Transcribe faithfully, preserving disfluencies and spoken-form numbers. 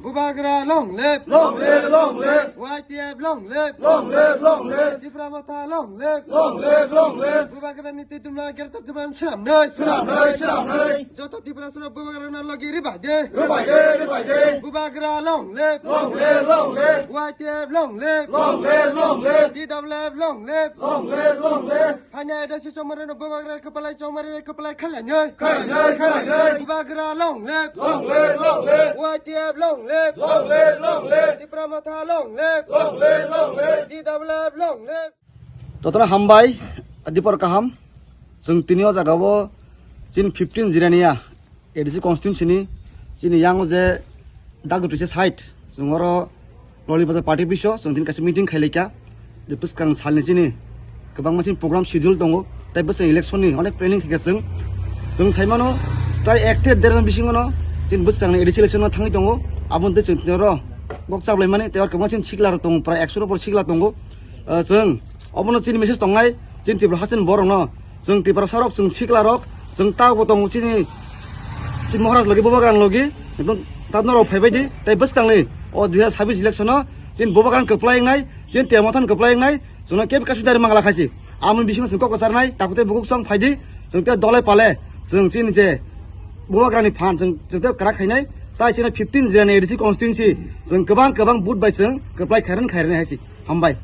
Bubagra long live! Long live, long live! Y T F long live! Long live, long live! Tipra Motha long live! Long live, long live! Bubagra ni twi dumla Greater Tipraland swnamnai! Swnamnai, swnamnai! Joto Tiprasarok Bubagra no logi ribai de! Ribai de, ribai de! Bubagra long live! Long live, long live! Y T F long live! Long live, long live! T W F long live! Long live, long live! Haina A D C chongmari no Bubagra kwplai chongmari kwplai khailai nai! Khailai nai, khailai nai! Bubagra long live! Long live, long live! Y T F long live! Long live, long live! Tipra Motha long live! Long live, long live! T W F long live! Jotono hambai, dipor kaham. Chwng tini o jaga o chini fifteen Jirania A D C constituency ni chini yang o je Dagutise side, chwng oro Loli Bazar party office o chwng tini kaisa meeting khailai kha. Je bwskang salni chini kwbangma chini program schedule tongo, tei bwskang election ni onek planning khaikha chwng. Chwng saimano tai ek te der bisingo no chini bwskangni A D C election no thangwi tongo. Aboni tei chwng tini oro kok chaplaimani tei oro kwbangma chini sikla rok tongo, prai ekso rok sikla tongo. Ah, chwng obono chini message tongnai, chini Tripura hasteni borokno, chwng Tiprasarok, chwng siklarok, chwng tabukbo tongo chini, chini Maharaj logi, Bubagrani logi, ekdom tabno rok phaibai di, tei bwskangni o dui hazar sabbish election o chini Bubagrani kwplai wngnai, chini Tiya Mothani kwplai wngnai, chwngno kebo kaisa dari mangla khaisi. Amoni bisingo chwng kok kwcharnai, takhuk tei bukhuk song phaidi, chwng tei dole pale, chwng chini je Bubagrani phan, chwng, chwng tei kwrak khainai, tai chini fifteen Jirania A D C constituency, chwng kwbang kwbang vote bai chwng kwplai khairan khairani haisi. Hambai.